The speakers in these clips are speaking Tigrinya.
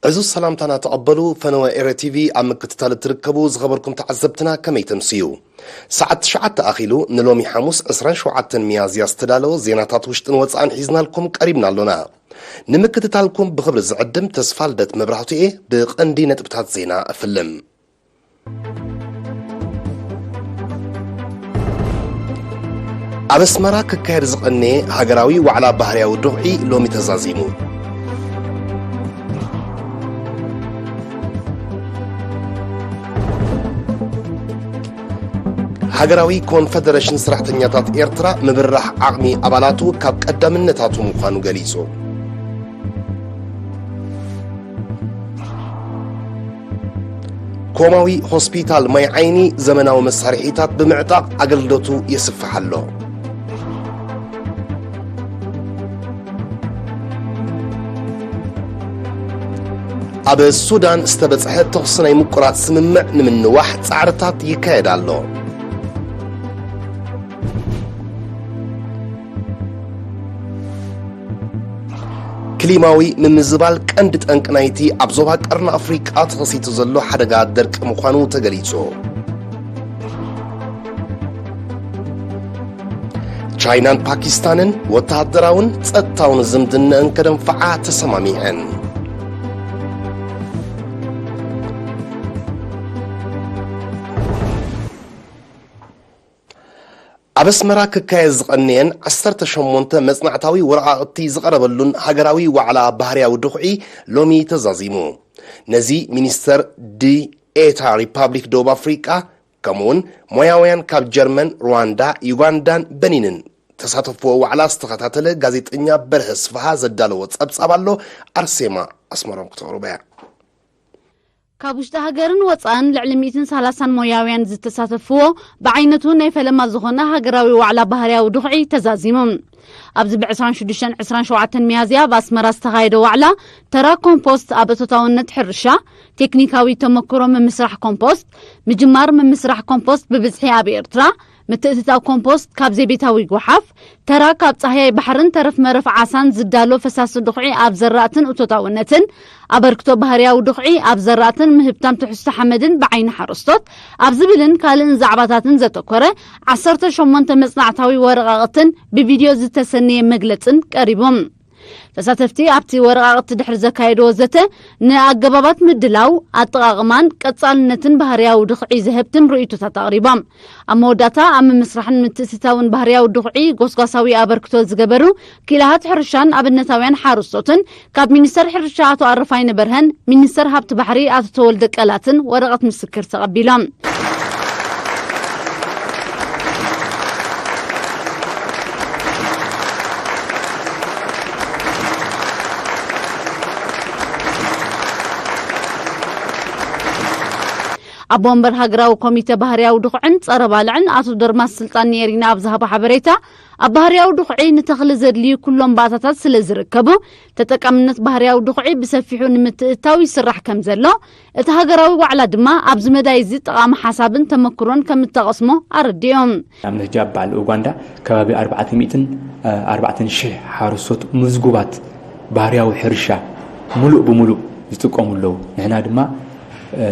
እዚ ሰላምታና ተቐበሉ። ፈነወ ኤረ ቲቪ ኣብ ምክትታል እትርከቡ ዝኸበርኩም ተዓዘብትና ከመይ ተምስዩ? ሰዓት ትሽዓተ ኣኺሉ ንሎሚ ሓሙስ ዕስራን ሸውዓተን ሚያዝያ ዝተዳለወ ዜናታት ውሽጥን ወጻእን ሒዝናልኩም ቀሪብና ኣሎና። ንምክትታልኩም ብኽብሪ ዝዕድም ተስፋ ልደት መብራህቱ እየ። ብቐንዲ ነጥብታት ዜና እፍልም። ኣብ ኣስመራ ክካየድ ዝቐነየ ሃገራዊ ዋዕላ ባህርያዊ ድኹዒ ሎሚ ተዛዚሙ። ሃገራዊ ኮንፈደረሽን ሰራሕተኛታት ኤርትራ ምብራሕ ዓቕሚ ኣባላቱ ካብ ቀዳምነታቱ ምዃኑ ገሊጹ። ኮማዊ ሆስፒታል ማይ ዓይኒ ዘመናዊ መሳርሒታት ብምዕጣቕ ኣገልግሎቱ የስፍሕ ኣሎ። ኣብ ሱዳን ዝተበጽሐ ተኹሲ ናይ ምቁራጽ ስምምዕ ንምንዋሕ ጻዕርታት ይካየድ ኣሎ። ክሊማዊ ምምዝባል ቀንዲ ጠንቂ ናይቲ ኣብ ዞባ ቀርኒ ኣፍሪቃ ተኸሲቱ ዘሎ ሓደጋ ደርቂ ምዃኑ ተገሊጹ። ቻይናን ፓኪስታንን ወተሃደራውን ጸጥታውን ዝምድነአን ከደንፍዓ ተሰማሚዐን። ኣብ ኣስመራ ክካየድ ዝቐነየን ዓሰርተ ሸሞንተ መጽናዕታዊ ወረቓቕቲ ዝቐረበሉን ሃገራዊ ዋዕላ ባህርያዊ ድኹዒ ሎሚ ተዛዚሙ። ነዚ ሚኒስተር ዲኤታ ሪፓብሊክ ደቡብ ኣፍሪቃ፣ ከምኡውን ሞያውያን ካብ ጀርመን፣ ሩዋንዳ፣ ዩጋንዳን በኒንን ተሳተፍዎ ዋዕላ ዝተኸታተለ ጋዜጠኛ በርሀ ስፍሃ ዘዳለዎ ጸብጻብ ኣሎ። ኣርሴማ ኣስመሮም ክተቕርቦ እያ። ካብ ውሽጢ ሃገርን ወጻእን ልዕሊ ሚእትን ሰላሳን ሞያውያን ዝተሳተፍዎ ብዓይነቱ ናይ ፈለማ ዝኾነ ሃገራዊ ዋዕላ ባህርያዊ ድኹዒ ተዛዚሙ። ኣብዚ ብ ዕስራን ሽዱሽተን ዕስራን ሸውዓተን ሚያዝያ ኣብ ኣስመራ ዝተኻየደ ዋዕላ፣ ተራ ኮምፖስት ኣብ እቶታውነት ሕርሻ፣ ቴክኒካዊ ተመክሮ ምምስራሕ ኮምፖስት፣ ምጅማር ምምስራሕ ኮምፖስት ብብዝሒ ኣብ ኤርትራ፣ ምትእትታው ኮምፖስት ካብ ዘይቤታዊ ጓሓፍ፣ ተራ ካብ ጻህያይ ባሕርን ተረፍ መረፍ ዓሳን ዝዳሎ ፈሳሲ ድኹዒ ኣብ ዘራእትን እቶታውነትን፣ ኣበርክቶ ባህርያዊ ድኹዒ ኣብ ዘራእትን ምህብታም ትሕዝቶ ሓመድን ብዓይኒ ሓረስቶት ኣብ ዝብልን ካልእን ዛዕባታትን ዘተኮረ ዓሰርተ ሸሞንተ መጽናዕታዊ ወረቓቕትን ብቪድዮ ዝተሰነየ መግለጽን ቀሪቦም። ተሳተፍቲ ኣብቲ ወረቓቕቲ ድሕሪ ዘካየድዎ ዘተ፣ ንኣገባባት ምድላው፣ ኣጠቓቕማን ቀጻልነትን ባህርያዊ ድኹዒ ዝህብትም ርእይቶታት ኣቕሪቦም። ኣብ መወዳእታ፣ ኣብ ምምስራሕን ምትእትታውን ባህርያዊ ድኹዒ ጎስጓሳዊ ኣበርክቶ ዝገበሩ ክኢላታት ሕርሻን ኣብነታውያን ሓረስቶትን ካብ ሚኒስተር ሕርሻ ኣቶ ኣረፋይነ በርሀን ሚኒስተር ሃብቲ ባሕሪ ኣቶ ተወልደ ቀላትን ወረቐት ምስክር ተቐቢሎም። ኣቦ ወንበር ሃገራዊ ኮሚተ ባህርያዊ ድኹዕን ጸረ ባልዕን ኣቶ ደርማስ ስልጣን ኔሪና ኣብ ዝሃቦ ሓበሬታ፣ ኣብ ባህርያዊ ድኹዒ ንተኽሊ ዘድልዩ ኩሎም ባእታታት ስለ ዝርከቡ፣ ተጠቃምነት ባህርያዊ ድኹዒ ብሰፊሑ ንምትእትታው ይስራሕ ከም ዘሎ፣ እቲ ሃገራዊ ዋዕላ ድማ ኣብዚ መዳይ እዚ ጠቓሚ ሓሳብን ተመክሮን ከም እተቐስሞ ኣረዲኦም። ንኣብነት፣ ጃብ በዓል ኡጋንዳ ከባቢ ኣርባዕተ ሚእትን ኣርባዕተን ሽሕ ሓረስቶት ምዝጉባት ባህርያዊ ሕርሻ ሙሉእ ብሙሉእ ዝጥቀሙ ኣለዉ። ንሕና ድማ፣ እ፣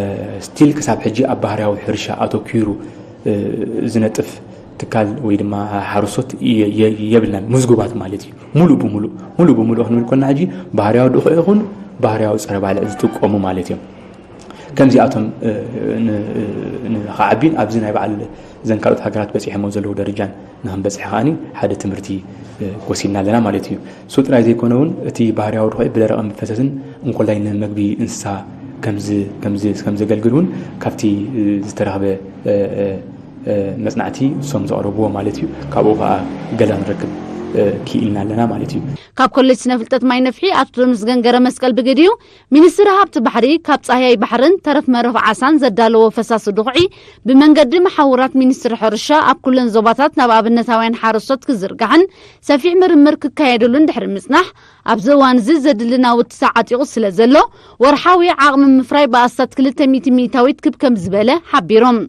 ስቲል ክሳብ ሕጂ ኣብ ባህርያዊ ሕርሻ ኣተኲሩ፣ እ፣ ዝነጥፍ ትካል ወይ ድማ ሓረስቶት የ-፣ የ-፣ የብልናን። ምዝጉባት ማለት እዩ። ሙሉእ ብሙሉእ፣ ሙሉእ ብሙሉእ ክንብል ኮና ሕጂ ባህርያዊ ድኹዒ ይኹን ባህርያዊ ጸረ ባልዕ ዝጥቀሙ ማለት እዮም። ከምዚኣቶም፣ እ፣ ን-፣ እ፣ ንኽዓቢን ኣብዚ ናይ በዓል እዘን ካልኦት ሃገራት በጺሖሞ ዘለዉ ደረጃን ንኽንበጽሕ ከኣኒ ሓደ ትምህርቲ፣ እ፣ ወሲድና ኣለና ማለት እዩ። እሱ ጥራይ ዘይኮነ እውን እቲ ባህርያዊ ድኹዒ ብደረቕን ብፈሰስን እንኮላይ ንመግቢ እንስሳ ከምዝ-፣ ከምዝ-፣ ከም ዘገልግል እውን ካብቲ፣ እ፣ ዝተረኽበ፣ እ፣ እ፣ እ፣ መጽናዕቲ እሶም ዘቕረብዎ ማለት እዩ። ካብኡ ከኣ ገለ ክንረክብ፣ እ፣ ክኢልና ኣለና ማለት እዩ። ካብ ኮሌጅ ስነ ፍልጠት ማይ ነፍሒ ኣቶ ተመስገን ገረ መስቀል ብግዲኡ፣ ሚኒስትሪ ሃብቲ ባሕሪ ካብ ጻህያይ ባሕርን ተረፍ መረፍ ዓሳን ዘዳለዎ ፈሳሲ ድኹዒ ብመንገዲ መሓውራት ሚኒስትሪ ሕርሻ ኣብ ኩለን ዞባታት ናብ ኣብነታውያን ሓረስቶት ክዝርጋሕን ሰፊሕ ምርምር ክካየደሉን ድሕሪ ምጽናሕ፣ ኣብዚ እዋን እዚ ዘድሊ ናውቲ ተዓጢቑ ስለ ዘሎ፣ ወርሓዊ ዓቕሚ ምፍራይ ብኣስታት ክልተ ሚእቲ ሚእታዊት ክብ ከም ዝበለ ሓቢሮም።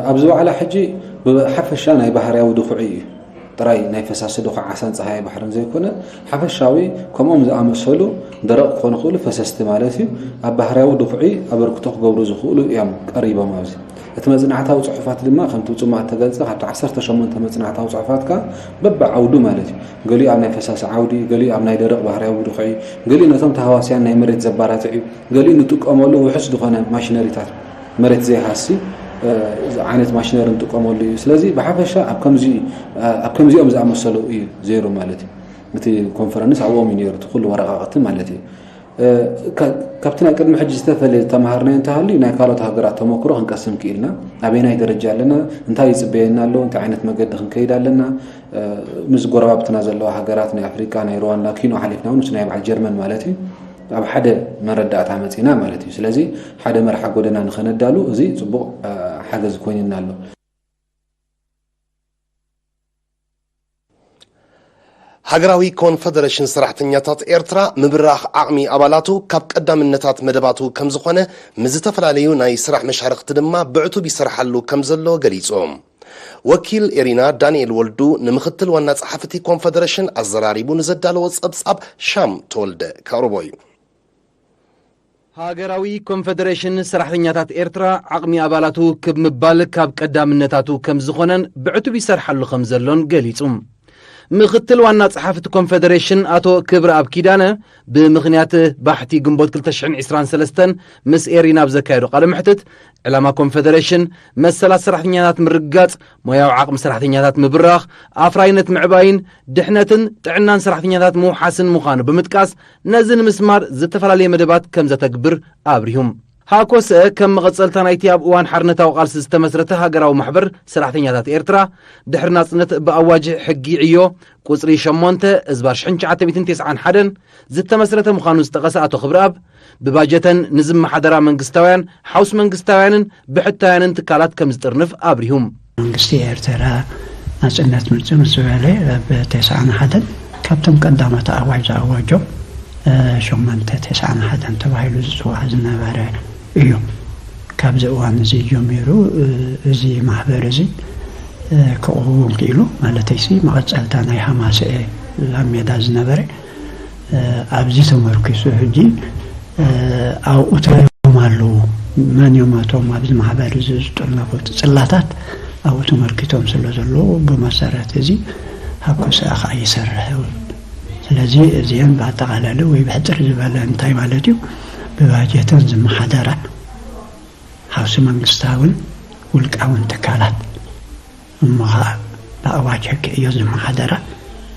ኣብዚ ዋዕላ ሕጂ ብሓፈሻ ናይ ባህርያዊ ድኹዒ እዩ። ጥራይ ናይ ፈሳሲ ድኹዒ ዓሳን ጸሃያይ ባሕርን ዘይኮነ፣ ሓፈሻዊ ከምኦም ዝኣመሰሉ ደረቕ ክኾኑ ይኽእሉ፣ ፈሰስቲ ማለት እዩ። ኣብ ባህርያዊ ድኹዒ ኣበርክቶ ክገብሩ ዝኽእሉ እዮም ቀሪቦም ኣብዚ። እቲ መጽናዕታዊ ጽሑፋት ድማ ከምቲ ብጽማቕ እተገልጸ፣ ካብቲ ዓሰርተ ሸሞንተ መጽናዕታዊ ጽሑፋት ከኣ በብዓውዱ ማለት እዩ። ገሊኡ ኣብ ናይ ፈሳሲ ዓውዲ፣ ገሊኡ ኣብ ናይ ደረቕ ባህርያዊ ድኹዒ፣ ገሊኡ ነቶም ተሃዋስያን ናይ መሬት ዘባራትዕ እዩ፣ ገሊኡ ንጥቀመሉ ውሑስ ዝኾነ ማሽነሪታት መሬት ዘይሃሲ፣ እ፣ ዓይነት ማሽነሪ ንጥቀመሉ እዩ። ስለዚ ብሓፈሻ ኣብ ከምዚ፣ ኣብ ከምዚኦም ዝኣመሰሉ እዩ ዘይሩ ማለት እዩ። እቲ ኮንፈረንስ ኣብኦም እዩ ነይሩ፣ እቲ ኩሉ ወረቓቕቲ ማለት እዩ። እ፣ ካ-፣ ካብቲ ናይ ቅድሚ ሕጂ ዝተፈለየ ዝተምሃርናዮ እንተሃልዩ፣ ናይ ካልኦት ሃገራት ተመክሮ ክንቀስም ክኢልና፣ ኣበየናይ ደረጃ ኣለና፣ እንታይ ይጽበየና ኣሎ፣ እንታይ ዓይነት መገዲ ክንከይድ ኣለና፣ እ፣ ምስ ጎረባብትና ዘለዋ ሃገራት ናይ ኣፍሪቃ፣ ናይ ሩዋንዳ፣ ኪኖ ሓሊፍና እውን ምስ ናይ በዓል ጀርመን ማለት እዩ፣ ኣብ ሓደ መረዳእታ መጺና ማለት እዩ። ስለዚ ሓደ መርሓ ጎደና ንኸነዳሉ እዚ ጽቡቕ፣ እ፣ ሓገዝ ኮይንና ኣሎ። ሃገራዊ ኮንፈደሬሽን ሰራሕተኛታት ኤርትራ ምብራኽ ዓቕሚ ኣባላቱ ካብ ቀዳምነታት መደባቱ ከምዝኾነ፣ ምስ ዝተፈላለዩ ናይ ስራሕ መሻርኽቲ ድማ ብዕቱብ ይሰርሓሉ ከምዘሎ ገሊጹ። ወኪል ኤሪና ዳንኤል ወልዱ ንምኽትል ዋና ጸሓፊ እቲ ኮንፈደሬሽን ኣዘራሪቡ ንዘዳለዎ ጸብጻብ ሻም ተወልደ ከቕርቦ እዩ። ሃገራዊ ኮንፈደሬሽን ሰራሕተኛታት ኤርትራ ዓቕሚ ኣባላቱ ክብ ምባል ካብ ቀዳምነታቱ ከም ዝኾነን ብዕቱብ ይሰርሓሉ ከም ዘሎን ገሊጹ። ምኽትል ዋና ጸሓፊ እቲ ኮንፈደሬሽን ኣቶ ክብረኣብ ኪዳነ ብምኽንያት ባሕቲ ግንቦት ክልተ ሽሕን ዕስራን ሰለስተን ምስ ኤሪና ኣብ ዘካየዶ ቃለ መሕትት ዕላማ ኮንፈደሬሽን መሰላት ሰራሕተኛታት ምርግጋጽ፣ ሞያዊ ዓቕሚ ሰራሕተኛታት ምብራኽ፣ ኣፍራይነት ምዕባይን ድሕነትን ጥዕናን ሰራሕተኛታት ምውሓስን ምዃኑ ብምጥቃስ ነዚ ንምስማር ዝተፈላለየ መደባት ከም ዘተግብር ኣብሪሁ። ሃኮሰ ከም መቐጸልታ ናይቲ ኣብ እዋን ሓርነታዊ ቃልሲ ዝተመስረተ ሃገራዊ ማሕበር ሰራሕተኛታት ኤርትራ ድሕሪ ናጽነት ብኣዋጅ ሕጊ ዕዮ ቁጽሪ ሸሞንተ እዝባር ሽሕን ትሽዓተ ሚእትን ተስዓን ሓደን ዝተመስረተ ምዃኑ ዝጠቐሰ ኣቶ ክብረኣብ ብባጀተን ንዝመሓደራ መንግስታውያን፣ ሓውስ መንግስታውያንን ብሕታውያንን ትካላት ከም ዝጥርንፍ ኣብሪሁ። መንግስቲ ኤርትራ ናጽነት ምጽ ምስ በለ ኣብ ተስዓን ሓደን ካብቶም ቀዳሞት ኣዋጅ ዝኣወጆም ሸሞንተ ተስዓን ሓደን ተባሂሉ ዝጽዋዕ ዝነበረ እዩ። ካብዚ እዋን እዚ ጀሚሩ እዚ ማሕበር እዚ ክቕውም ክኢሉ፣ ማለተይሲ መቐጸልታ ናይ ሃማስኤ ኣብ ሜዳ ዝነበረ ኣብዚ ተመርኪሱ ሕጂ ኣብኡ ተሪፎም ኣለዉ። መን እዮም እቶም ኣብዚ ማሕበር እዚ ዝጥርነፉ? እቲ ጽላታት ኣብኡ ተመልኪቶም ስለ ዘለዉ፣ ብመሰረት እዚ ሃኮሰኣ ከኣ ይሰርሕ። ስለዚ እዚአን ብኣጠቓላሊ ወይ ብሕጽር ዝበለ እንታይ ማለት እዩ? ብባጀተን ዝመሓደራ ሓውሲ መንግስታውን ውልቃውን ትካላት እሞ ኸኣ ብኣዋጅ ሕጊ ዕዮ ዝመሓደራ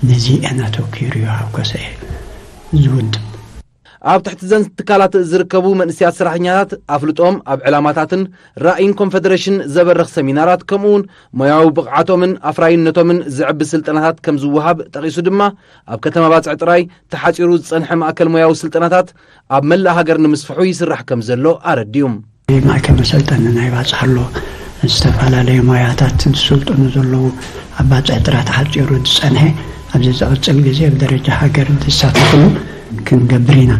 ነዚ እየን ኣተኲሩ እዩ ሃኮሰኤ ዝውድብ። ኣብ ትሕቲ ዘን ትካላት ዝርከቡ መንእሰያት ሰራሕተኛታት ኣፍልጦኦም ኣብ ዕላማታትን ራእይን ኮንፈደሬሽን ዘበርኽ ሰሚናራት ከምኡ እውን ሞያዊ ብቕዓቶምን ኣፍራይነቶምን ዘዕቢ ስልጠናታት ከም ዝወሃብ ጠቒሱ ድማ ኣብ ከተማ ባጽዕ ጥራይ ተሓጺሩ ዝጸንሐ ማእከል ሞያዊ ስልጠናታት ኣብ መላእ ሃገር ንምስፍሑ ይስራሕ ከም ዘሎ ኣረዲኡ። ማእከል መሰልጠኒ ናይ ባጽዕ ኣሎ። ዝተፈላለዩ ሞያታት ዝስልጥኑ ዘለዉ ኣብ ባጽዕ ጥራይ ተሓጺሩ ዝጸንሐ ኣብዚ ዝቕጽል ግዜ ብደረጃ ሃገር ዝሳተፍሉ ክንገብር ኢና።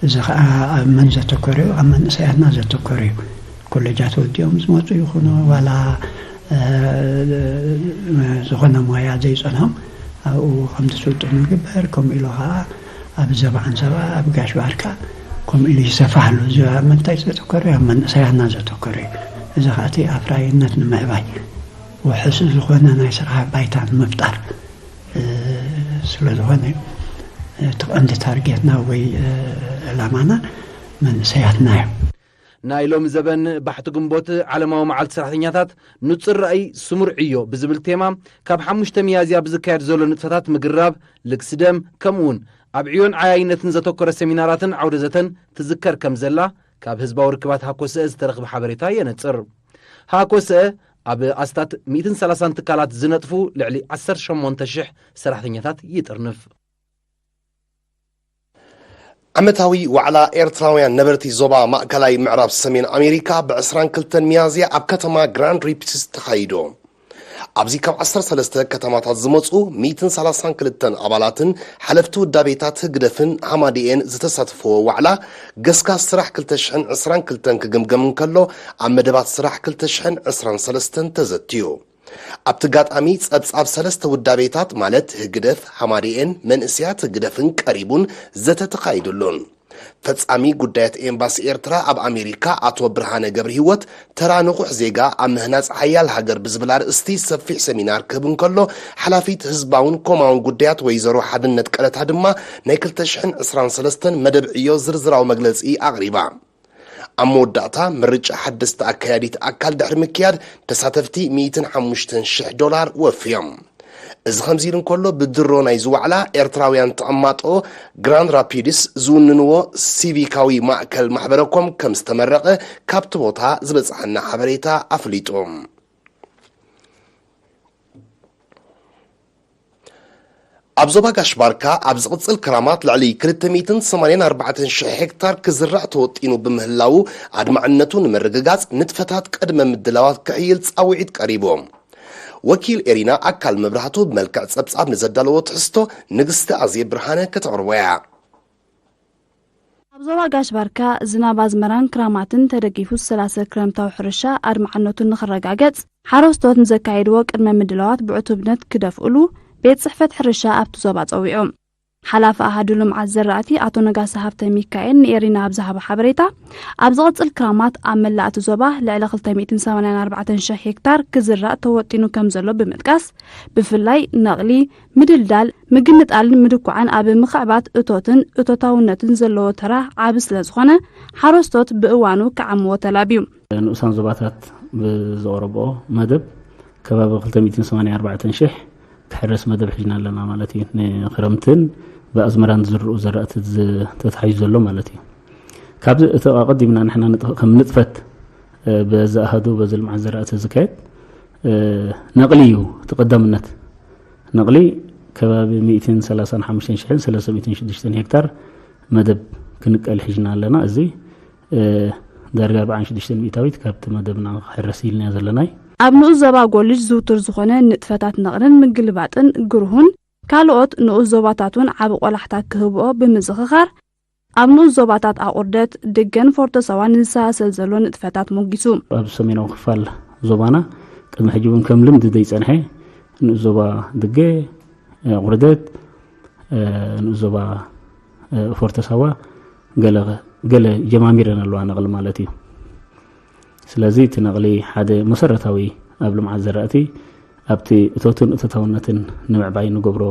እዚ ኸኣ ኣብ መን ዘተኮረ እዩ? ኣብ መንእሰያትና ዘተኮረ እዩ። ኮለጃት ወዲኦም ዝመጹ ይኹኑ ዋላ ዝኾነ ሞያ ዘይጸንሖም ኣብኡ ከም ዝስልጥኑ ይግበር። ከምኡ ኢሉ ኸዓ ኣብ ዘባን ሰባ ኣብ ጋሽ ባርካ ከምኡ ኢሉ ይሰፋሕ ኣሎ። እዚ ኣብ ምንታይ ዘተኮረ እዩ? ኣብ መንእሰያትና ዘተኮረ እዩ። እዚ ኸዓ እቲ ኣፍራይነት ንምዕባይ ውሑስ ዝኾነ ናይ ስራሕ ባይታ ንምፍጣር ስለ ዝኾነ እዩ። እቲ ቀንዲ ታርጌትና ወይ ዕላማና መንእሰያትና እዮም። ናይ ሎሚ ዘበን ባሕቲ ግንቦት ዓለማዊ መዓልቲ ሰራሕተኛታት ንጹር ራእይ ስሙር ዕዮ ብዝብል ቴማ ካብ ሓሙሽተ ሚያዝያ ብዝካየድ ዘሎ ንጥፈታት ምግርራብ ልግሲ ደም ከምኡውን ኣብ ዕዮን ዓያይነትን ዘተኮረ ሰሚናራትን ዓውደ ዘተን ትዝከር ከም ዘላ ካብ ህዝባዊ ርክባት ሃኮሰ ዝተረኽበ ሓበሬታ የነጽር። ሃኮሰ ኣብ ኣስታት ሚእትን ሰላሳን ትካላት ዝነጥፉ ልዕሊ ዓሰርተ ሸሞንተ ሽሕ ሰራሕተኛታት ይጥርንፍ። ዓመታዊ ዋዕላ ኤርትራውያን ነበርቲ ዞባ ማእከላይ ምዕራብ ሰሜን ኣሜሪካ ብ ዕስራን ክልተን ሚያዝያ ኣብ ከተማ ግራንድ ሪፕትስ ተኻይዶ። ኣብዚ ካብ ዓሰርተ ሰለስተ ከተማታት ዝመጹ ሚእትን ሰላሳን ክልተን ኣባላትን ሓለፍቲ ውዳቤታት ህግደፍን ሃማዲኤን ዝተሳተፍዎ ዋዕላ፣ ገስጋስ ስራሕ ክልተ ሽሕን ዕስራን ክልተን ክግምገም እንከሎ፣ ኣብ መደባት ስራሕ ክልተ ሽሕን ዕስራን ሰለስተን ተዘትዩ። ኣብቲ ጋጣሚ ጸብጻብ ሰለስተ ውዳቤታት ማለት ህግደፍ፣ ሃማደኤን መንእሰያት ህግደፍን ቀሪቡን ዘተ ተኻይዱሉን። ፈጻሚ ጉዳያት ኤምባሲ ኤርትራ ኣብ ኣሜሪካ ኣቶ ብርሃነ ገብረሂወት ተራ ንቑሕ ዜጋ ኣብ ምህናጽ ሓያል ሃገር ብዝብል ኣርእስቲ ሰፊሕ ሰሚናር ክህብ እንከሎ፣ ሓላፊት ህዝባውን ኮማውን ጉዳያት ወይዘሮ ሓድነት ቀለታ ድማ ናይ ክልተ ሽሕን ዕስራን ሰለስተን መደብ ዕዮ ዝርዝራዊ መግለጺ ኣቕሪባ። ኣብ መወዳእታ ምርጫ ሓደስቲ ኣካያዲት ኣካል ድሕሪ ምክያድ ተሳተፍቲ ሚእትን ሓሙሽተን ሽሕ ዶላር ወፍዮም። እዚ ከምዚ ኢሉ እንከሎ ብድሮ ናይዚ ዋዕላ ኤርትራውያን ተቐማጦ ግራንድ ራፒድስ ዝውንንዎ ሲቪካዊ ማእከል ማሕበረኮም ከም ዝተመረቐ ካብቲ ቦታ ዝበጽሓና ሓበሬታ ኣፍሊጡ። ኣብ ዞባ ጋሽ ባርካ ኣብ ዝቕጽል ክራማት ልዕሊ ክልተ ሚእትን ሰማንያን ኣርባዕተን ሽሕ ሄክታር ክዝራእ ተወጢኑ ብምህላዉ ኣድማዕነቱ ንምርግጋጽ ንጥፈታት ቅድመ ምድላዋት ክሕይል ጻውዒት ቀሪቡ። ወኪል ኤሪና ኣካል መብራህቱ ብመልክዕ ጸብጻብ ንዘዳለዎ ትሕዝቶ ንግስቲ ኣዜ ብርሃነ ከተቕርቦ እያ። ኣብ ዞባ ጋሽ ባርካ ዝናብ ኣዝመራን ክራማትን ተደጊፉ ዝሰላሰል ክረምታዊ ሕርሻ ኣድማዕነቱ ንኽረጋገጽ ሓረስቶት ንዘካየድዎ ቅድመ ምድላዋት ብዕቱብነት ክደፍእሉ ቤት ጽሕፈት ሕርሻ ኣብቲ ዞባ ጸዊዑ። ሓላፊ ኣሃዱ ልምዓት ዘራእቲ ኣቶ ነጋሲ ሃብተ ሚካኤል ንኤሪና ኣብ ዝሃቦ ሓበሬታ፣ ኣብ ዝቕጽል ክራማት ኣብ መላእ እቲ ዞባ ልዕሊ ክልተ ሚእትን ሰማንያን ኣርባዕተን ሽሕ ሄክታር ክዝራእ ተወጢኑ ከም ዘሎ ብምጥቃስ፣ ብፍላይ ነቕሊ፣ ምድልዳል፣ ምግንጣልን ምድኳዕን ኣብ ምኽዕባት እቶትን እቶታውነትን ዘለዎ ተራ ዓቢ ስለ ዝኾነ፣ ሓረስቶት ብእዋኑ ክዓምዎ ተላብዩ። ንኡሳን ዞባታት ብዘቕረብኦ መደብ ከባቢ ክልተ ሚእትን ሰማንያን ኣርባዕተን ሽሕ ክሕረስ መደብ ሒዝና ኣለና ማለት እዩ። ንክረምትን ብኣዝመራን ዝዝርኡ ዘራእቲ ዝ-፣ ተታሒዙ ዘሎ ማለት እዩ። ካብዚ እቲ ኣቐዲምና ንሕና ንጥ-፣ ከም ንጥፈት፣ እ፣ በዚ ኣሃዱ፣ በዚ ልምዓት ዘራእቲ ዝካየድ፣ እ፣ ነቕሊ እዩ እቲ ቀዳምነት። ነቕሊ ከባቢ ሚእትን ሰላሳን ሓሙሽተን ሽሕን ሰለስተ ሚእትን ሽዱሽተን ሄክታር መደብ ክንቀል ሒዝና ኣለና። እዚ፣ እ፣ ዳርጋ ኣርባዓን ሽዱሽተን ሚእታዊት ካብቲ መደብና ክሕረስ ኢልናዮ ዘለናይ። ኣብ ንኡስ ዞባ ጎልጅ ዝውቱር ዝኾነ ንጥፈታት ነቕልን ምግልባጥን ግርሁን ካልኦት ንኡስ ዞባታት እውን ዓቢ ቆላሕታ ክህብኦ ብምዝኽኻር፣ ኣብ ንኡስ ዞባታት ኣቑርደት፣ ድገን ፎርቶ ሳዋን ዝሰላሰል ዘሎ ንጥፈታት ሞጊሱ። ኣብ ሰሜናዊ ክፋል ዞባና ቅድሚ ሕጂ እውን ከም ልምዲ ዘይጸንሐ ንኡስ ዞባ ድገ፣ ኣቑርደት፣ ንኡስ ዞባ ፎርቶ ሳዋ ገለ፣ ገለ ጀማሚረን ኣለዋ ነቕሊ ማለት እዩ። ስለዚ እቲ ነቕሊ ሓደ መሰረታዊ ኣብ ልምዓት ዘራእቲ ኣብቲ እቶትን እቶታውነትን ንምዕባይ ንገብሮ፣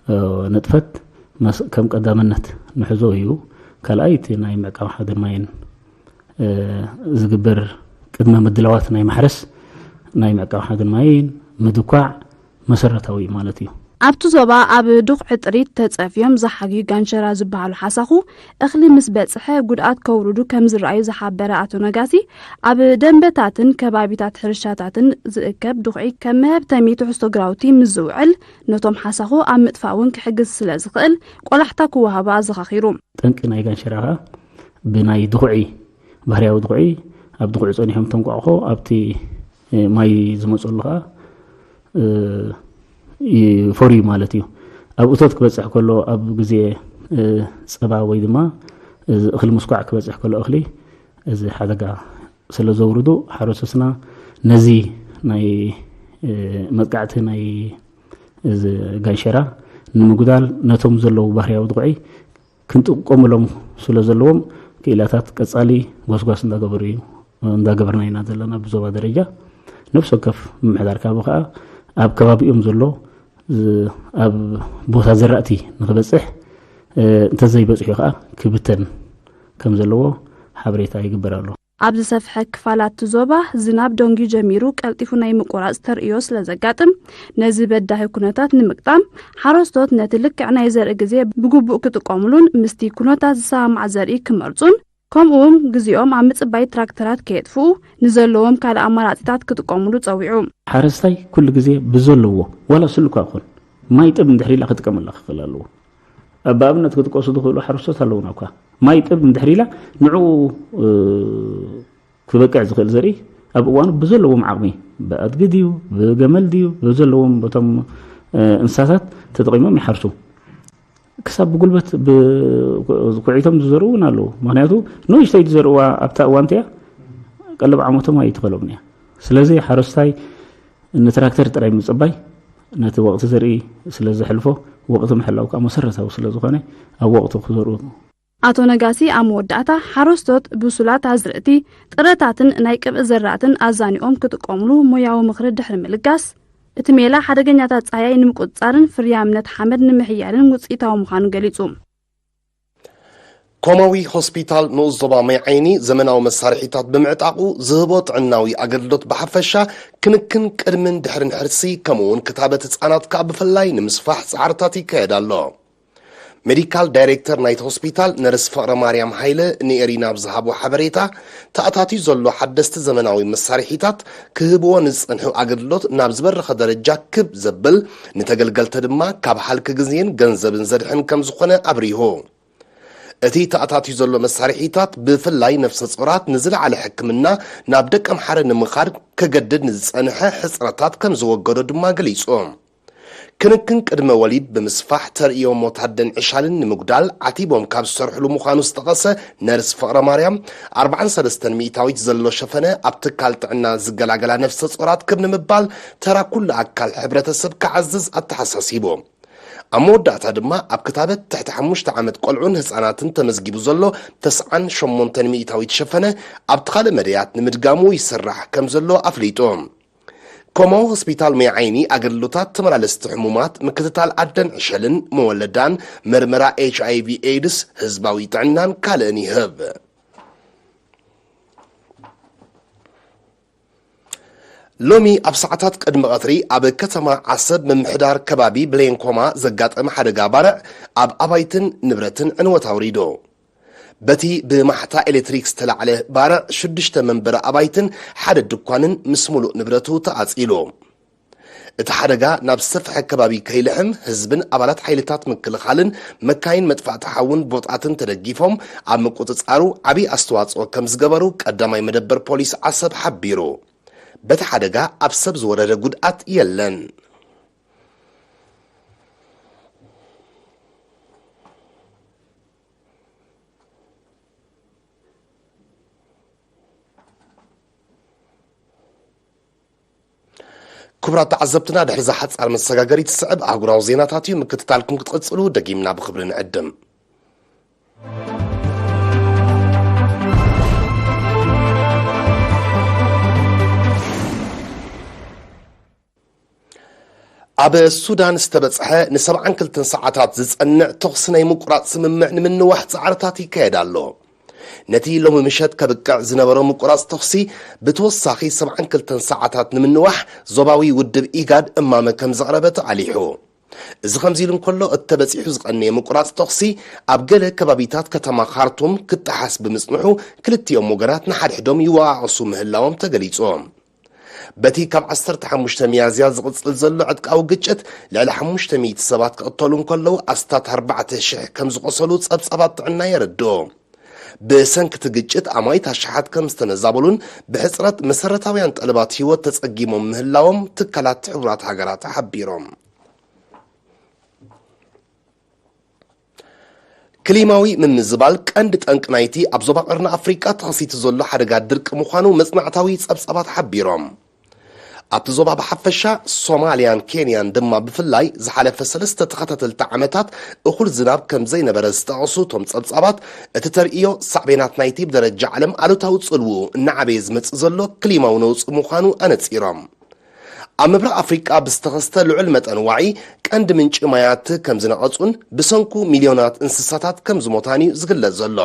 እ፣ ንጥፈት መስ-፣ ከም ቀዳምነት ንሕዞ እዩ። ካልኣይ እቲ ናይ ምዕቃብ ሓድን ማይን፣ እ፣ ዝግበር ቅድመ ምድላዋት ናይ ማሕረስ ናይ ምዕቃብ ሓድን ማይን ምድኳዕ መሰረታዊ እዩ ማለት እዩ። ኣብቲ ዞባ ኣብ ድኹዒ ጥሪት ተጸፍዮም ዝሓግዩ ጋንሸራ ዝበሃሉ ሓሳኹ እኽሊ ምስ በጽሐ ጉድኣት ከውርዱ ከም ዝረኣዩ ዝሓበረ ኣቶ ነጋሲ፣ ኣብ ደንበታትን ከባቢታት ሕርሻታትን ዝእከብ ድኹዒ ከም መሀብተሚ ትሕዝቶ ግራውቲ ምስ ዝውዕል፣ ነቶም ሓሳኹ ኣብ ምጥፋእ እውን ክሕግዝ ስለ ዝኽእል ቆላሕታ ክወሃቦ ኣዘኻኺሩ። ጠንቂ ናይ ጋንሸራ ከኣ ብናይ ድኹዒ፣ ባህርያዊ ድኹዒ፣ ኣብ ድኹዒ ጸኒሖም ተንቋቑሖ ኣብቲ፣ እ፣ ማይ ዝመጸሉ ከኣ፣ እ፣ ይፈርዩ ማለት እዩ። ኣብ እቶት ክበጽሕ ከሎ፣ ኣብ ግዜ፣ እ፣ ጸባ ወይ ድማ እዚ እኽሊ ምስኳዕ ክበጽሕ ከሎ እኽሊ፣ እዚ ሓደጋ ስለ ዘውርዱ፣ ሓረስቶትና ነዚ ናይ፣ እ፣ መጥቃዕቲ ናይ እዚ ጋንሸራ ንምጉዳል ነቶም ዘለዉ ባህርያዊ ድኹዒ ክንጥቀመሎም ስለ ዘለዎም ክኢላታት ቀጻሊ ጎስጓስ እንዳገበሩ እዩ፣ እንዳገበርና ኢና ዘለና ብዞባ ደረጃ። ነፍሲ ወከፍ ምምሕዳር ከባቢ ከኣ ኣብ ከባቢኦም ዘሎ ዝ-፣ ኣብ ቦታ ዘራእቲ ንክበጽሕ፣ እ፣ እንተዘይበጽሑ ከኣ ክብተን ከም ዘለዎ ሓበሬታ ይግበር ኣሎ። ኣብ ዝሰፍሐ ክፋላት እቲ ዞባ ዝናብ ደንጉዩ ጀሚሩ ቀልጢፉ ናይ ምቁራጽ ተርእዮ ስለ ዘጋጥም፣ ነዚ በዳሂ ኩነታት ንምግጣም ሓረስቶት ነቲ ልክዕ ናይ ዘርኢ ግዜ ብግቡእ ክጥቀሙሉን ምስቲ ኩነታት ዝሰማማዕ ዘርኢ ክመርጹን፣ ከምኡውን ግዜኦም ኣብ ምጽባይ ትራክተራት ከየጥፍኡ ንዘለዎም ካልእ ኣማራጺታት ክጥቀሙሉ ጸዊዑ። ሓረስታይ ኩሉ ግዜ ብዘለዎ፣ ዋላ ስሉካ ይኹን፣ ማይ ጥብ እንድሕር ኢላ ክጥቀመላ ክኽእል ኣለዎ። ኣብ ኣብነት ክጥቀሱ ዝኽእሉ ሓረስቶት ኣለዉና እኳ። ማይ ጥብ እንድሕር ኢላ ንዕኡ፣ እ፣ ክበቅዕ ዝኽእል ዘርኢ ኣብ እዋኑ ብዘለዎም ዓቕሚ፣ ብኣድጊ ድዩ፣ ብገመል ድዩ፣ ብዘለዎም በቶም፣ እ፣ እንስሳታት ተጠቒሞም ይሓርሱ። ክሳብ ብጉልበት ብ-፣ ኩዒቶም ዝዘርኡ እውን ኣለዉ። ምኽንያቱ ንእሽተይ ዝዘርእዋ ኣብታ እዋን እቲኣ ቀለብ ዓመቶም ኣይትኸሎም እያ። ስለዚ ሓረስታይ ንትራክተር ጥራይ ምጽባይ ነቲ ወቕቲ ዘርኢ ስለ ዘሕልፎ፣ ወቕቲ ምሕላው ከኣ መሰረታዊ ስለ ዝኾነ፣ ኣብ ወቕቱ ክዘርኡ። ኣቶ ነጋሲ ኣብ መወዳእታ፣ ሓረስቶት ብሱላት ኣዝርእቲ፣ ጥረታትን ናይ ቅብኢ ዘራእትን ኣዛኒኦም ክጥቀሙሉ ሞያዊ ምኽሪ ድሕሪ ምልጋስ፣ እቲ ሜላ ሓደገኛታት ጻህያይ ንምቁጽጻርን ፍርያምነት ሓመድ ንምሕያልን ውጽኢታዊ ምዃኑ ገሊጹ። ኮማዊ ሆስፒታል ንኡስ ዞባ ማይ ዓይኒ ዘመናዊ መሳርሒታት ብምዕጣቑ ዝህቦ ጥዕናዊ ኣገልግሎት ብሓፈሻ ክንክን ቅድምን ድሕርን ሕርሲ ከምኡ እውን ክታበት ህጻናት ከኣ ብፍላይ ንምስፋሕ ጻዕርታት ይካየድ ኣሎ። ሜዲካል ዳይሬክተር ናይቲ ሆስፒታል ነርስ ፍቕረ ማርያም ሃይለ ንኤሪና ኣብ ዝሃቦ ሓበሬታ፣ ተኣታትዩ ዘሎ ሓደስቲ ዘመናዊ መሳርሒታት ክህብዎ ንዝጸንሑ ኣገልግሎት ናብ ዝበረኸ ደረጃ ክብ ዘብል፣ ንተገልገልቲ ድማ ካብ ሃልኪ ግዜን ገንዘብን ዘድሕን ከም ዝኾነ ኣብሪሁ። እቲ ተኣታትዩ ዘሎ መሳርሒታት ብፍላይ ነፍሰ ጾራት ንዝለዓለ ሕክምና ናብ ደቀምሓረ ንምኻድ ከገድድ ንዝጸንሐ ሕጽረታት ከም ዝወገዶ ድማ ገሊጹ። ክንክን ቅድመ ወሊድ ብምስፋሕ ተርእዮ ሞት ኣደን ዕሻልን ንምጉዳል ዓቲቦም ካብ ዝሰርሕሉ ምዃኑ ዝጠቐሰ ነርስ ፍቕረ ማርያም፣ ኣርባዓን ሰለስተን ሚእታዊት ዘሎ ሸፈነ ኣብ ትካል ጥዕና ዝገላገላ ነፍሰ ጾራት ክብ ንምባል ተራ ኩሉ ኣካል ሕብረተሰብ ክዓዝዝ ኣተሓሳሲቡ። ኣብ መወዳእታ ድማ ኣብ ክታበት ትሕቲ ሓሙሽተ ዓመት ቆልዑን ህጻናትን ተመዝጊቡ ዘሎ ተስዓን ሸሞንተን ሚእታዊት ሸፈነ ኣብቲ ካልእ መደያት ንምድጋሙ ይስራሕ ከም ዘሎ ኣፍሊጡ። ኮማዊ ሆስፒታል ማይ ዓይኒ ኣገልግሎታት ተመላለስቲ ሕሙማት፣ ምክትታል ኣደን ዕሸልን መወለዳን፣ መርመራ ኤች ኣይ ቪ ኤድስ፣ ህዝባዊ ጥዕናን ካልእን ይህብ። ሎሚ ኣብ ሰዓታት ቅድሚ ቀትሪ ኣብ ከተማ ዓሰብ ምምሕዳር ከባቢ ብሌንኮማ ዘጋጠመ ሓደጋ ባርዕ ኣብ ኣባይትን ንብረትን ዕንወት ኣውሪዱ። በቲ ብማሕታ ኤሌክትሪክ ዝተላዕለ ባርዕ ሽዱሽተ መንበሪ ኣባይትን ሓደ ድኳንን ምስ ሙሉእ ንብረቱ ተቓጺሉ። እቲ ሓደጋ ናብ ዝሰፍሐ ከባቢ ከይልሕም ህዝብን ኣባላት ሓይልታት ምክልኻልን መካይን መጥፋእቲ ሓውን ቦጣትን ተደጊፎም ኣብ ምቁጽጻሩ ዓቢ ኣስተዋጽኦ ከም ዝገበሩ ቀዳማይ መደበር ፖሊስ ዓሰብ ሓቢሩ። በቲ ሓደጋ ኣብ ሰብ ዝወረደ ጉድኣት የለን። ክቡራት ተዓዘብትና፣ ድሕሪ እዛ ሓጻር መሰጋገሪት ዝስዕብ ኣህጉራዊ ዜናታት እዩ። ምክትታልኩም ክትቕጽሉ ደጊምና ብኽብሪ ንዕድም። ኣብ ሱዳን ዝተበጽሐ ንሰብዓን ክልተን ሰዓታት ዝጸንዕ ተኹሲ ናይ ምቁራጽ ስምምዕ ንምንዋሕ ጻዕርታት ይካየድ ኣሎ። ነቲ ሎሚ ምሸት ከብቅዕ ዝነበሮ ምቁራጽ ተኹሲ ብተወሳኺ ሰብዓን ክልተን ሰዓታት ንምንዋሕ ዞባዊ ውድብ ኢጋድ እማመ ከም ዘቕረበ ተቓሊሑ። እዚ ከምዚ ኢሉ እንከሎ፣ እቲ ተበጺሑ ዝቐነየ ምቁራጽ ተኹሲ ኣብ ገለ ከባቢታት ከተማ ካርቱም ክጠሓስ ብምጽንሑ፣ ክልቲኦም ወገናት ንሓድሕዶም ይወቓቐሱ ምህላዎም ተገሊጹ። በቲ ካብ ዓሰርተ ሓሙሽተ ሚያዝያ ዝቕጽል ዘሎ ዕጥቃዊ ግጭት፣ ልዕሊ ሓሙሽተ ሚእቲ ሰባት ክቕተሉ እንከለዉ፣ ኣስታት ኣርባዕተ ሽሕ ከም ዝቖሰሉ ጸብጻባት ጥዕና የረድኡ። ብሰንኪ እቲ ግጭት፣ ኣማኢት ኣሽሓት ከም ዝተመዛበሉን ብሕጽረት መሰረታውያን ጠለባት ህይወት ተጸጊሞም ምህላዎም ትካላት ሕቡራት ሃገራት ሓቢሮም። ክሊማዊ ምምዝባል ቀንዲ ጠንቂ ናይቲ ኣብ ዞባ ቀርኒ ኣፍሪቃ ተኸሲቱ ዘሎ ሓደጋ ድርቂ ምዃኑ መጽናዕታዊ ጸብጻባት ሓቢሮም። ኣብቲ ዞባ ብሓፈሻ፣ ሶማልያን ኬንያን ድማ ብፍላይ ዝሓለፈ ሰለስተ ተኸታተልቲ ዓመታት እኹል ዝናብ ከም ዘይነበረ ዝጠቐሱ እቶም ጸብጻባት፣ እቲ ተርእዮ ሳዕቤናት ናይቲ ብደረጃ ዓለም ኣሉታዊ ጽልውኡ እናዓበየ ዝመጽእ ዘሎ ክሊማዊ ነውጺ ምዃኑ ኣነጺሮም። ኣብ ምብራቕ ኣፍሪቃ ብዝተኸስተ ልዑል መጠን ዋዒ፣ ቀንዲ ምንጪ ማያት ከም ዝነቐጹን ብሰንኩ ሚልዮናት እንስሳታት ከም ዝሞታን እዩ ዝግለጽ ዘሎ።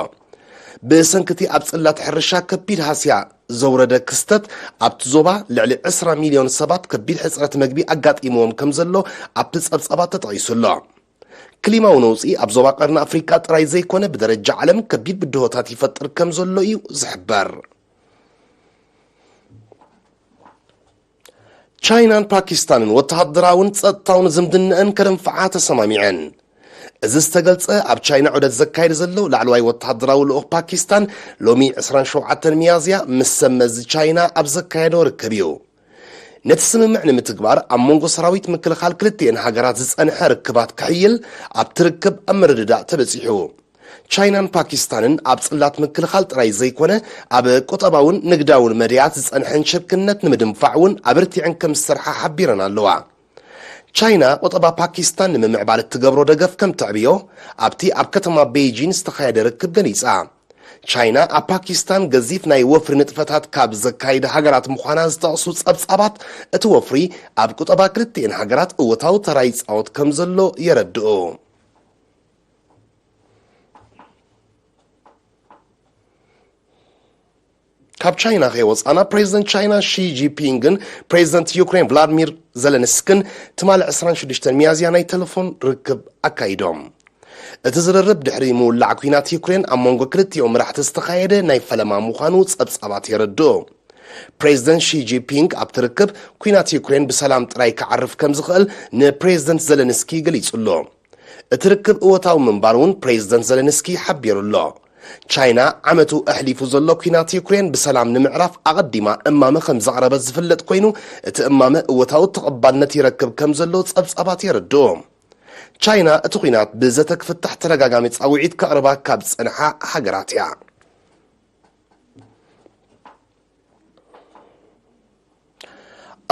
ብሰንኪ እቲ ኣብ ጽላት ሕርሻ ከቢድ ሃስያ ዘውረደ ክስተት፣ ኣብቲ ዞባ ልዕሊ ዕስራ ሚልዮን ሰባት ከቢድ ሕጽረት መግቢ ኣጋጢምዎም ከም ዘሎ ኣብቲ ጸብጻባት ተጠቒሱ ኣሎ። ክሊማዊ ነውጺ ኣብ ዞባ ቀርኒ ኣፍሪቃ ጥራይ ዘይኮነ፣ ብደረጃ ዓለም ከቢድ ብድሆታት ይፈጥር ከም ዘሎ እዩ ዝሕበር። ቻይናን ፓኪስታንን ወተሃደራውን ጸጥታውን ዝምድነአን ከደንፍዓ ተሰማሚዐን። እዚ ዝተገልጸ፣ ኣብ ቻይና ዑደት ዘካየደ ዘሎ ላዕለዋይ ወተሃደራዊ ልኡኽ ፓኪስታን፣ ሎሚ ዕስራን ሸውዓተን ሚያዝያ ምስ ሰብ መዚ ቻይና ኣብ ዘካየዶ ርክብ እዩ። ነቲ ስምምዕ ንምትግባር፣ ኣብ መንጎ ሰራዊት ምክልኻል ክልቲኤን ሃገራት ዝጸንሐ ርክባት ክሕይል፣ ኣብቲ ርክብ ኣብ ምርድዳእ ተበጺሑ። ቻይናን ፓኪስታንን ኣብ ጽላት ምክልኻል ጥራይ ዘይኮነ፣ ኣብ ቁጠባውን ንግዳውን መድያት ዝጸንሐን ሽርክነት ንምድንፋዕ እውን ኣበርቲዐን ከም ዝሰርሓ ሓቢረን ኣለዋ። ቻይና ቁጠባ ፓኪስታን ንምምዕባል እትገብሮ ደገፍ ከም ተዕብዮ ኣብቲ ኣብ ከተማ ቤይጂን ዝተኻየደ ርክብ ገሊጻ። ቻይና ኣብ ፓኪስታን ገዚፍ ናይ ወፍሪ ንጥፈታት ካብ ዘካይዳ ሃገራት ምዃና ዝጠቕሱ ጸብጻባት፣ እቲ ወፍሪ ኣብ ቁጠባ ክልቲኤን ሃገራት እወታዊ ተራ ይጻወት ከም ዘሎ የረድኡ። ካብ ቻይና ከይወፃና፣ ፕሬዚደንት ቻይና ሺ ጂንፒንግን ፕሬዚደንት ዩክሬን ቭላድሚር ዘለንስክን ትማሊ ዕስራን ሽዱሽተን ሚያዝያ ናይ ቴሌፎን ርክብ ኣካይዶም። እቲ ዝርርብ ድሕሪ ምውላዕ ኲናት ዩክሬን ኣብ መንጎ ክልቲኦም መራሕቲ ዝተኻየደ ናይ ፈለማ ምዃኑ ጸብጻባት የረድኡ። ፕሬዚደንት ሺ ጂንፒንግ ኣብቲ ርክብ፣ ኲናት ዩክሬን ብሰላም ጥራይ ክዓርፍ ከም ዝኽእል ንፕሬዚደንት ዘለንስኪ ገሊጹ ኣሎ። እቲ ርክብ እወታዊ ምንባሩ እውን ፕሬዚደንት ዘለንስኪ ሓቢሩ ኣሎ። ቻይና ዓመቱ ኣሕሊፉ ዘሎ ኲናት ዩክሬን ብሰላም ንምዕራፍ ኣቐዲማ እማመ ከም ዘቕረበት ዝፍለጥ ኮይኑ፣ እቲ እማመ እወታዊ ተቐባልነት ይረክብ ከም ዘሎ ጸብጻባት የረድኡ። ቻይና እቲ ኲናት ብዘተ ክፍታሕ ተደጋጋሚ ጻውዒት ከቕርባ ካብ ዝጸንሓ ሃገራት እያ።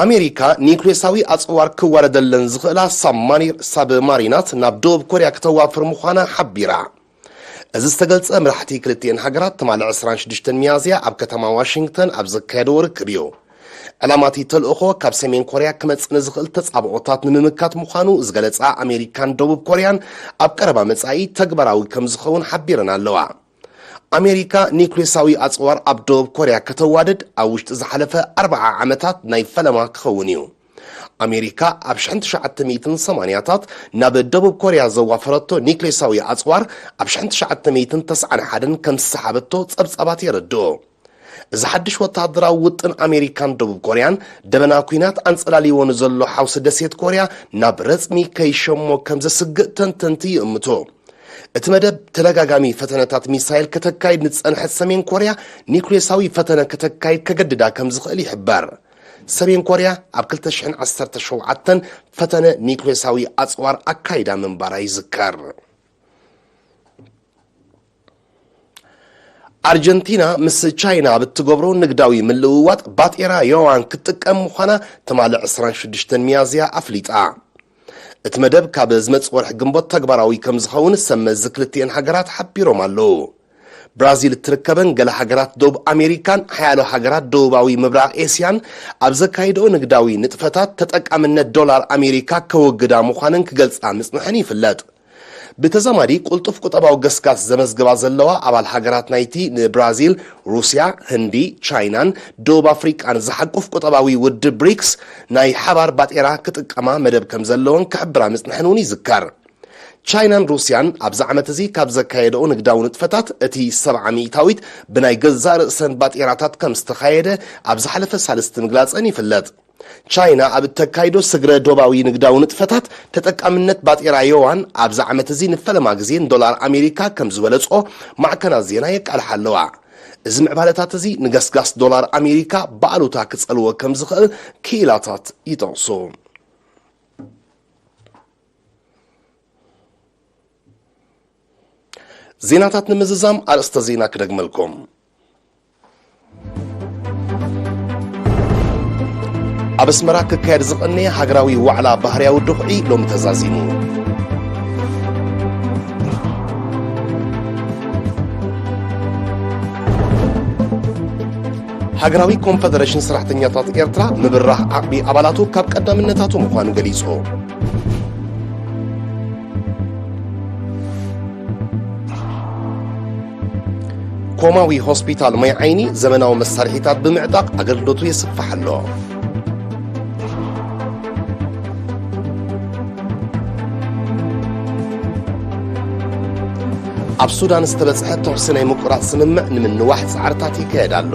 ኣሜሪካ ኒውክሌሳዊ ኣጽዋር ክዋደደለን ዝኽእላ ሳብማኒ-፣ ሳብማሪናት ናብ ደቡብ ኮርያ ክተዋፍር ምዃና ሓቢራ። እዚ ዝተገልጸ፣ መራሕቲ ክልቲኤን ሃገራት ትማሊ ዕስራን ሽዱሽተን ሚያዝያ ኣብ ከተማ ዋሽንግተን ኣብ ዘካየድዎ ርክብ እዩ። ዕላማ እቲ ተልእኾ፣ ካብ ሰሜን ኮርያ ክመጽእ ንዝኽእል ተጻብኦታት ንምምካት ምዃኑ ዝገለጻ ኣሜሪካን ደቡብ ኮርያን፣ ኣብ ቀረባ መጻኢ ተግባራዊ ከም ዝኸውን ሓቢረን ኣለዋ። ኣሜሪካ ኒውክሌሳዊ ኣጽዋር ኣብ ደቡብ ኮርያ ከተዋድድ ኣብ ውሽጢ ዝሓለፈ ኣርብዓ ዓመታት ናይ ፈለማ ክኸውን እዩ። ኣሜሪካ ኣብ ሽሕን ትሽዓተ ሚእትን ሰማንያታት ናብ ደቡብ ኮርያ ዘዋፈረቶ ኒውክሌሳዊ ኣጽዋር፣ ኣብ ሽሕን ትሽዓተ ሚእትን ተስዓን ሓደን ከም ዝሰሓበቶ ጸብጻባት የረድኡ። እዚ ሓድሽ ወተሃደራዊ ውጥን ኣሜሪካን ደቡብ ኮርያን፣ ደበና ኲናት ኣንጸላልይዎ ንዘሎ ሓውሲ ደሴት ኮርያ ናብ ረጽሚ ከይሸሞ ከም ዘስግእ ተንተንቲ ይእምቱ። እቲ መደብ፣ ተደጋጋሚ ፈተነታት ሚሳይል ከተካይድ ንዝጸንሐት ሰሜን ኮርያ፣ ኒውክሌሳዊ ፈተነ ከተካይድ ከገድዳ ከም ዝኽእል ይሕበር። ሰሜን ኮርያ ኣብ ክልተ ሽሕን ዓሰርተ ሸውዓተን ፈተነ ኒውክሌሳዊ ኣጽዋር ኣካይዳ ምንባራ ይዝከር። ኣርጀንቲና ምስ ቻይና ኣብ እትገብሮ ንግዳዊ ምልውዋጥ ባጤራ ዮዋን ክትጥቀም ምዃና ትማሊ ዕስራን ሽዱሽተን ሚያዝያ ኣፍሊጣ። እቲ መደብ ካብ ዝመጽእ ወርሒ ግንቦት ተግባራዊ ከም ዝኸውን ሰብ መዚ ክልቲኤን ሃገራት ሓቢሮም ኣለዉ። ብራዚል እትርከበን ገለ ሃገራት ደቡብ ኣሜሪካን ሓያሎ ሃገራት ደቡባዊ ምብራቕ ኤስያን ኣብ ዘካይድኦ ንግዳዊ ንጥፈታት ተጠቃምነት ዶላር ኣሜሪካ ከወግዳ ምዃነን ክገልጻ ምጽንሐን ይፍለጥ። ብተዛማዲ ቅልጡፍ ቁጠባዊ ገስጋስ ዘመዝግባ ዘለዋ ኣባል ሃገራት ናይቲ ንብራዚል፣ ሩስያ፣ ህንዲ፣ ቻይናን ደቡብ ኣፍሪቃን ዝሓቁፍ ቁጠባዊ ውድብ ብሪክስ ናይ ሓባር ባጤራ ክጥቀማ መደብ ከም ዘለወን ክሕብራ ምጽንሐን እውን ይዝከር። ቻይናን ሩስያን ኣብዚ ዓመት እዚ ካብ ዘካየደኦ ንግዳዊ ንጥፈታት እቲ ሰብዓ ሚእታዊት ብናይ ገዛእ ርእሰን ባጤራታት ከም ዝተኻየደ ኣብ ዝሓለፈ ሳልስቲ ምግላጸን ይፍለጥ። ቻይና ኣብ እተካይዶ ስግረ ዶባዊ ንግዳዊ ንጥፈታት ተጠቃምነት ባጤራ ዮዋን ኣብዚ ዓመት እዚ ንፈለማ ግዜ ንዶላር ኣሜሪካ ከም ዝበለጾ ማዕከናት ዜና የቃልሓ ኣለዋ። እዚ ምዕባለታት እዚ ንገስጋስ ዶላር ኣሜሪካ ብኣሉታ ክጸልዎ ከም ዝኽእል ክኢላታት ይጠቕሱ። ዜናታት ንምዝዛም ኣርእስተ ዜና ክደግመልኩም። ኣብ ኣስመራ ክካየድ ዝቐነየ ሃገራዊ ዋዕላ ባህርያዊ ድኹዒ ሎሚ ተዛዚሙ። ሃገራዊ ኮንፈደሬሽን ሰራሕተኛታት ኤርትራ ምብራህ ዓቕሚ ኣባላቱ ካብ ቀዳምነታቱ ምዃኑ ገሊጹ። ኮማዊ ሆስፒታል ማይ ዓይኒ ዘመናዊ መሳርሒታት ብምዕጣቕ ኣገልግሎቱ የስፍሕ ኣሎ። ኣብ ሱዳን ዝተበጽሐ ተኹሲ ናይ ምቁራጽ ስምምዕ ንምንዋሕ ጻዕርታት ይካየድ ኣሎ።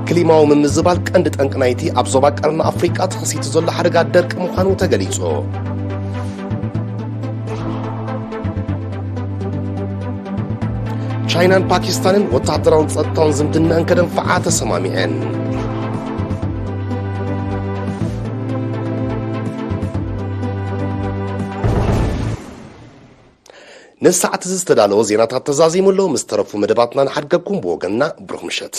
ክሊማዊ ምምዝባል ቀንዲ ጠንቂ ናይቲ ኣብ ዞባ ቀርኒ ኣፍሪቃ ተኸሲቱ ዘሎ ሓደጋ ደርቂ ምዃኑ ተገሊጹ። ቻይናን ፓኪስታንን ወተሃደራውን ጸጥታውን ዝምድናኣን ከደንፍዓ ተሰማሚዐን። ነዚ ሰዓት እዚ ዝተዳለወ ዜናታት ተዛዚሙ ኣሎ። ምስ ተረፉ መደባትና ንሓድገኩም። ብወገንና ብሩኽ ምሸት።